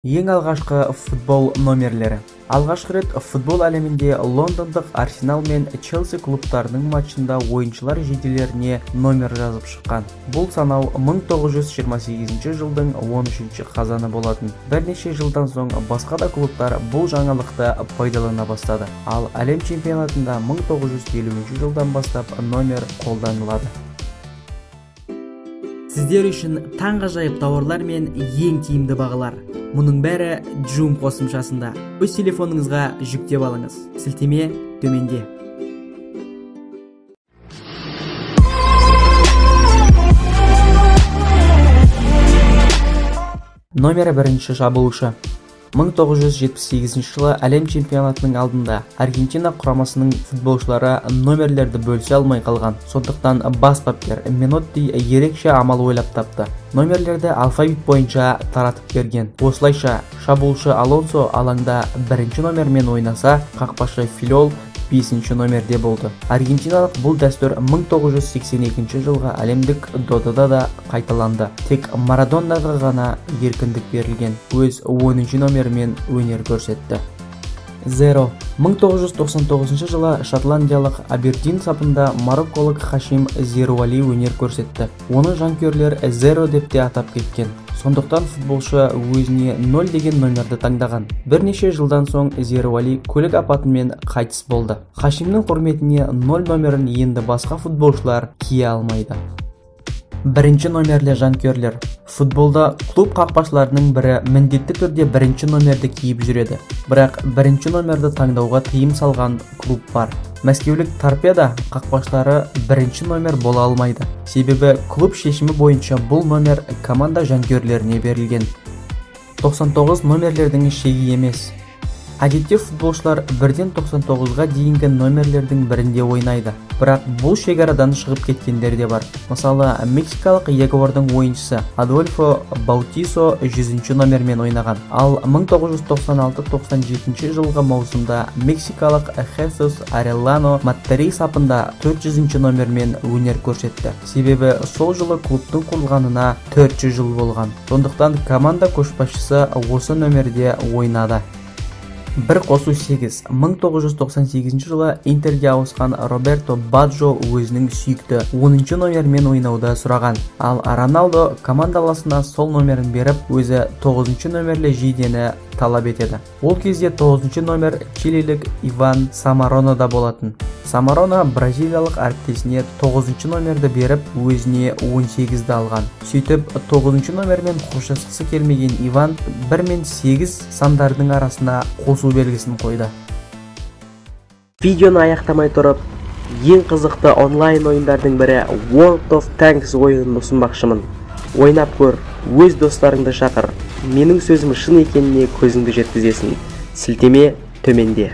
Ең алғашқы футбол номерлері. Алғашқы рет футбол әлемінде лондондық Арсенал мен Челси клубтарының матчында ойыншылар жейделеріне номер жазып шыққан. Бұл санау 1928 жылдың 13 қазаны болатын. Бірнеше жылдан соң басқа да клубтар бұл жаңалықты пайдалана бастады. Ал әлем чемпионатында 1950 жылдан бастап номер қолданылады. Сіздер үшін таңғажайып тауарлар мен ең тиімді бағалар. Мұның бәрі Joom қосымшасында. Өз телефоныңызға жүктеп алыңыз. Сілтеме төменде. Номері бірінші шабуылшы. 1978 жылы әлем чемпионатының алдында Аргентина құрамасының футболшылары номерлерді бөлісе алмай қалған. Сондықтан бас бапкер Менотти ерекше амал ойлап тапты. Номерлерді алфавит бойынша таратып берген. Осылайша шабуылшы Алонсо алаңда бірінші номермен ойнаса, қақпашы Филол 5-ші номерде болды. Аргентиналық бұл дәстүр 1982 жылғы әлемдік додада да қайталанды. Тек Марадонаға ғана еркіндік берілген. Өз 10-ші номермен өнер көрсетті. Зеро. 1999 жылы шотландиялық Абердин сапында марокколық Хашим Зеруали өнер көрсетті. Оны жанкүйерлер Зеро деп те атап кеткен. Сондықтан футболшы өзіне 0 деген номерді таңдаған. Бірнеше жылдан соң Зеруали көлік апатымен қайтыс болды. Хашимнің құрметіне 0 номерін енді басқа футболшылар кие алмайды. Бірінші номерлі жанкүйерлер. Футболда клуб қақпашыларының бірі міндетті түрде бірінші номерді киіп жүреді. Бірақ бірінші номерді таңдауға тыйым салған клуб бар. Мәскеулік Торпедо қақпашылары бірінші номер бола алмайды. Себебі клуб шешімі бойынша бұл номер команда жанкүйерлеріне берілген. 99 номерлердің шегі емес. Әдетте футболшылар бірден 99-ға дейінгі номерлердің бірінде ойнайды. Бірақ бұл шекарадан шығып кеткендер де бар. Мысалы, мексикалық Ягуардың ойыншысы Адольфо Баутисо 100-ші номермен ойнаған. Ал 1996-97 жылғы маусымда мексикалық Хесус Ареллано Маттери сапында 400-ші номермен өнер көрсетті. Себебі сол жылы клубтың құрылғанына 400 жыл болған. Сондықтан команда көшбасшысы осы номерде ойнады. 1 қосу 8. 1998 жылы Интерге ауысқан Роберто Баджо өзінің сүйікті 10-ші номермен ойнауды сұраған. Ал Роналдо командаласына сол номерін беріп, өзі 9-шы номерлі жейдені талап етеді. Ол кезде 9-шы номер чилилік Иван Самаронода болатын. Самарона бразилиялық әріптесіне 9-шы номерді беріп, өзіне 18-ді алған. Сөйтіп, 9-шы номермен қоштасқысы келмеген Иван 1 мен 8 сандардың арасына қосу белгісін қойды. Видеоны аяқтамай тұрып, ең қызықты онлайн ойындардың бірі World of Tanks ойынын ұсынбақшымын. Ойнап көр, өз достарыңды шақыр. Менің сөзім шын екеніне көзіңді жеткізесің. Сілтеме төменде.